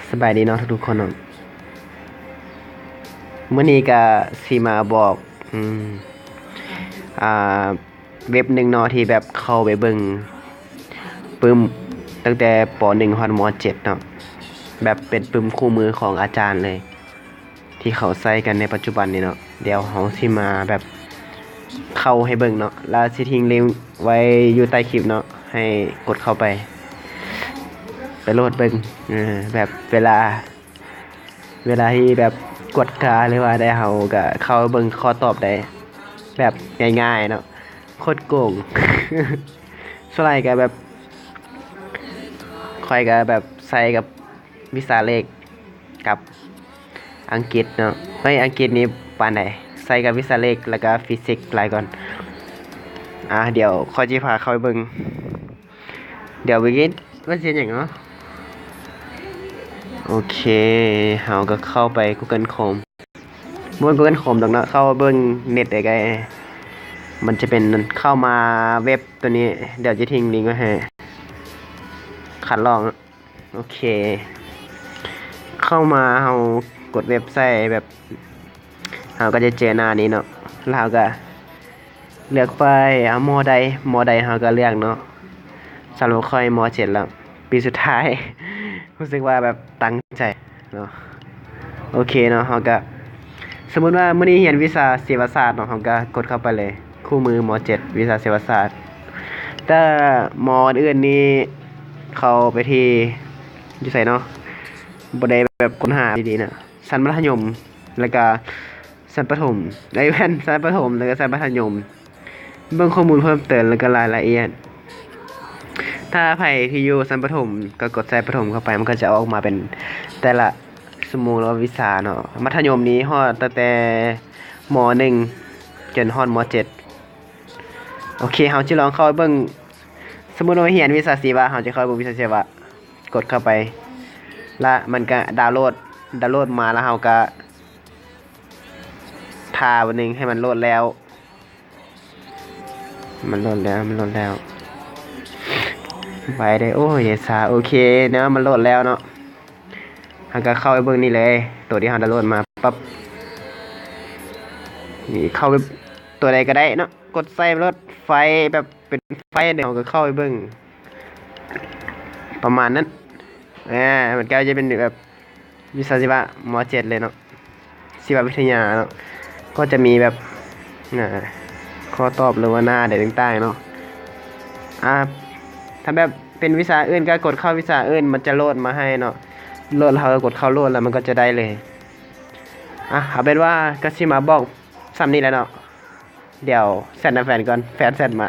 ສະບາຍດີເນາະທຸກໆຄົນເນາະ ມື້ນີ້ກະຊິມາບອກ ອືມ ອ່າ ເວັບໜຶ່ງເນາະທີ່ແບບເຂົ້າໄປເບິ່ງປຶ້ມຕັ້ງແຕ່ ປໍໜຶ່ງ ຮອດ ມໍເຈັດເນາະ ແບບເປັນປຶ້ມຄູ່ມືຂອງອາຈານເລີຍ ທີ່ເຂົາໃຊ້ກັນໃນປັດຈຸບັນນີ້ເນາະ ດຽວເຮົາຊິມາແບບເຂົ້າໃຫ້ເບິ່ງເນາະ ລະຊິຖິ້ມລິ້ງໄວ້ຢູ່ໃຕ້ຄລິບເນາະ ໃຫ້ກົດເຂົ້າໄປ ໄປໂຫຼດເບິ່ງ ເອີ ແບບເວລາ ເວລາທີ່ແບບກວດກາ ຫຼືວ່າໃດ ເຮົາກະເຂົ້າເບິ່ງຂໍ້ຕອບໄດ້ແບບງ່າຍໆເນາະ ໂຄດໂກງ ສ່ວນຫຼາຍກະແບບ ຂ້ອຍກະແບບໃຊ້ກັບວິຊາເລກກັບອັງກິດເນາະ ເອີຍ ອັງກິດນີ້ປານໃດ ໃຊ້ກັບວິຊາເລກ ແລ້ວກະຟີຊິກຫຼາຍກ່ອນ ອ່າ ດຽວຂ້ອຍຊິພາເຂົ້າໄປເບິ່ງ ດຽວເມື່ອກີ້ມັນຊິເຮັດຫຍັງເນາະ ໂອເຄ ເຮົາກະເຂົ້າໄປກູເກີນໂຄຣມ ບໍ່ແມ່ນກູເກີນໂຄຣມດອກເນາະ ເຂົ້າເບິ່ງເນັດໃກ້ໆ ມັນຈະເປັນ ເຂົ້າມາເວັບໂຕນີ້ ດຽວຈະຖິ້ມລິ້ງໄວ້ໃຫ້ ຄັດລອງ ໂອເຄ ເຂົ້າມາເຮົາກົດເວັບໃສ່ແບບ ເຮົາກະຈະເຈີໜ້ານີ້ເນາະ ແລ້ວເຮົາກະເລືອກໄປ ເອົາ ມໍໃດ ມໍໃດເຮົາກະເລືອກເນາະ ສຳລັບຂ້ອຍ ມໍເຈັດແລ້ວ ປີສຸດທ້າຍ ຮູ້ສຶກວ່າແບບຕັ້ງໃຈເນາະ ໂອເຄເນາະ ເຮົາກະ ສົມມຸດວ່າມື້ນີ້ຮຽນວິຊາເສວະສາດເນາະ ເຮົາກະກົດເຂົ້າໄປເລີຍ ຄູ່ມື ມໍເຈັດ ວິຊາເສວະສາດ ແຕ່ມໍອື່ນໆນີ້ເຂົ້າໄປທີ່ ຢູ່ໃສເນາະ ບໍ່ໄດ້ແບບຄົ້ນຫາດີໆນະ ຊັ້ນມັດທະຍົມ ແລ້ວກະຊັ້ນປະຖົມ ເອີຍ ແມ່ນ ຊັ້ນປະຖົມ ແລ້ວກະຊັ້ນມັດທະຍົມ ເບິ່ງຂໍ້ມູນເພີ່ມເຕີມ ແລ້ວກະລາຍລະອຽດ ຖ້າໃຜທີ່ຢູ່ຊັ້ນປະຖົມ ກະກົດໃສ່ປະຖົມເຂົ້າໄປ ມັນກະຈະອອກມາເປັນແຕ່ລະຊົ່ວໂມງ ຫຼືວ່າວິຊາເນາະ ມັດທະຍົມນີ້ຮອດຕັ້ງແຕ່ ມໍໜຶ່ງ ຈົນຮອດ ມໍເຈັດ ໂອເຄ ເຮົາຊິລອງເຂົ້າໄປເບິ່ງ ສົມມຸດວ່າຮຽນວິຊາຊີວະ ເຮົາຈະເຂົ້າໄປເບິ່ງວິຊາຊີວະ ກົດເຂົ້າໄປ ລະມັນກະດາວໂຫຼດ ດາວໂຫຼດມາ ລະເຮົາກະຖ້າບາດໜຶ່ງໃຫ້ມັນໂຫຼດແລ້ວ ມັນໂຫຼດແລ້ວ ມັນໂຫຼດແລ້ວ ໄວເດ້ ໂອ້ຍ ເດຊາ ໂອເຄ ແນວມັນໂຫຼດແລ້ວເນາະ ເຮົາກະເຂົ້າໄປເບິ່ງນີ້ເລີຍ ໂຕທີ່ເຮົາດາວໂຫຼດມາປັບ ນີ້ເຂົ້າໄປ ໂຕໃດກະໄດ້ເນາະ ກົດໃສ່ໂລດ ໄຟແບບເປັນໄຟແນວ ເຮົາກະເຂົ້າໄປເບິ່ງ ປະມານນັ້ນ ອາ ມັນກະຈະເປັນແບບ ວິຊາຊີວະ ມໍເຈັດເລີຍເນາະ ຊີວະວິທະຍາເນາະ ກໍຈະມີແບບ ອາ ຂໍ້ຕອບ ຫຼືວ່າໜ້າໃດຕ່າງໆເນາະ ອາ ຖ້າແບບເປັນວິຊາອື່ນກະກົດເຂົ້າວິຊາອື່ນ ມັນຈະໂຫຼດມາໃຫ້ເນາະ ໂຫຼດ ເຮົາກະກົດເຂົ້າໂຫຼດ ລະມັນກະຈະໄດ້ເລີຍ ອາ ເອົາເປັນວ່າກະຊິມາບອກສ່ຳນີ້ແຫຼະເນາະ ດຽວແຊັດນຳແຟນກ່ອນ ແຟນແຊັດມາ.